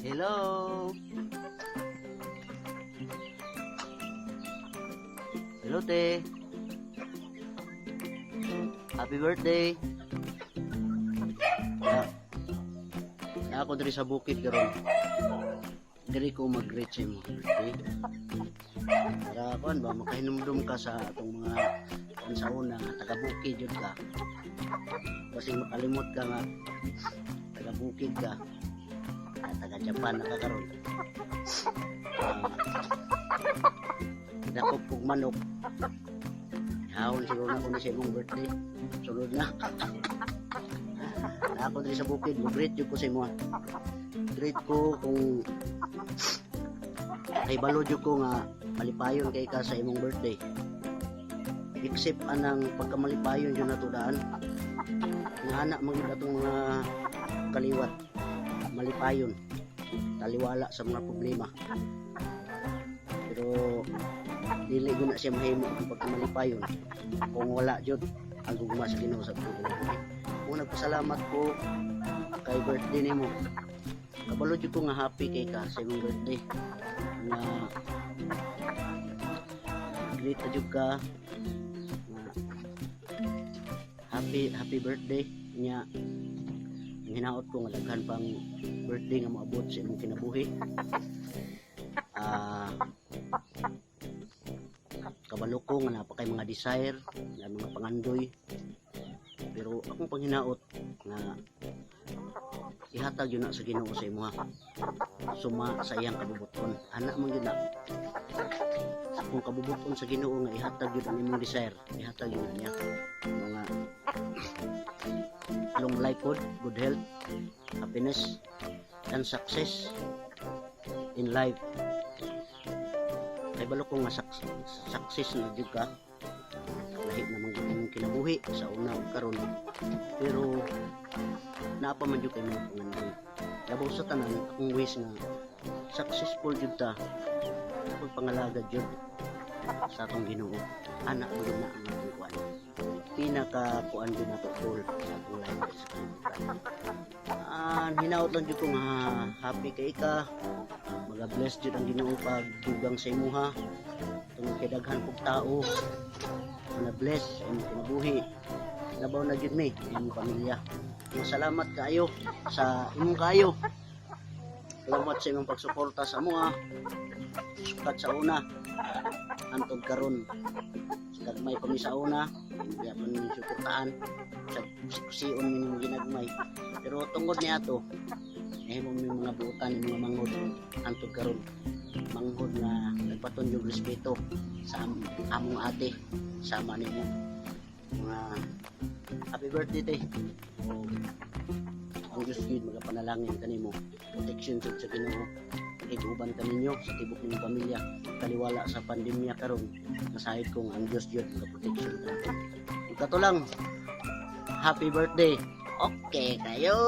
Hello. Hello, te. Happy birthday. Na, na ako diri sa bukid karon. Diri ko mag-greet sa imo. Okay? Para kuan ba, makahinumdum ka sa atong mga kuan sa una nga taga bukid jud ka. Kasi makalimot ka nga taga bukid ka. Ah, taga Japan na ka karon. Dakop kog manok. Hawon siguro na ko ni sa imong birthday. Sunod na. Na ako diri sa bukid, mo-greet jud ko sa imo. Greet ko kung kay balo jud ko nga malipayon kay ka sa imong birthday. Except anang pagkamalipayon jud nato daan. Nga ana man gyud atong mga kaliwat malipayon, taliwala sa mga problema. Pero dili gud na siya mahimo ang pagkamalipayon kung wala jud ang gugma sa Ginoo sa atong kinabuhi. Kung nagpasalamat ko kay birthday nimo, kabalo jud ko nga happy kay ka sa imong birthday, nga greet na jud ka nga happy happy birthday nya. Ang hinaot ko nga daghan pang birthday nga moabot sa imong kinabuhi. Kabalo ko nga naa pa kay mga desire nga mga pangandoy, pero akong panghinaot nga ihatag yun na sa Ginoo sa imuha suma sa iyang kabubuton. Ana man gyud na kung kabubuton sa Ginoo nga ihatag yun ang imong desire, ihatag yun na niya. Mga long life pod, good health, happiness and success in life. Kay balo ko nga success na jud ka, lahi naman gyud imong kinabuhi sa una ug karon, pero naa pa man jud kay mga pangandoy. Labaw sa tanan, akong wish nga successful jud ta pagpangalagad jud sa atong Ginoo. Ana man jud na ang atong kuan, pinaka kuan jud nato, goal sa atong life sa kalibutan. Hinaot lang jud ko nga happy kay ka, maga-bless jud ang Ginoo pag dugang sa imuha tungod kay daghan pug tao na bless sa imong kinabuhi. Labaw na jud mi imong pamilya. Nga salamat kaayo sa imong kayo, salamat sa imong pagsuporta sa amoa sukat sa una hantod karon. Sa gagmay pa mi sa una, hindi pa mi suportahan sa kusion mi nimo ginagmay, pero tungod niato nahimo mi mga buutan, mga manghod hantod karon, manghod nga nagpaton yung respeto sa among ate sama nimo. Mga happy birthday, te. O ang Diyos gid magapanalangin kanimo, protection jud sa Ginoo iguban kaninyo sa tibok ninyong pamilya taliwala sa pandemya karon. Masahid ko nga ang Diyos jud magaprotection ka. Ug kato lang, happy birthday. Okay kayo.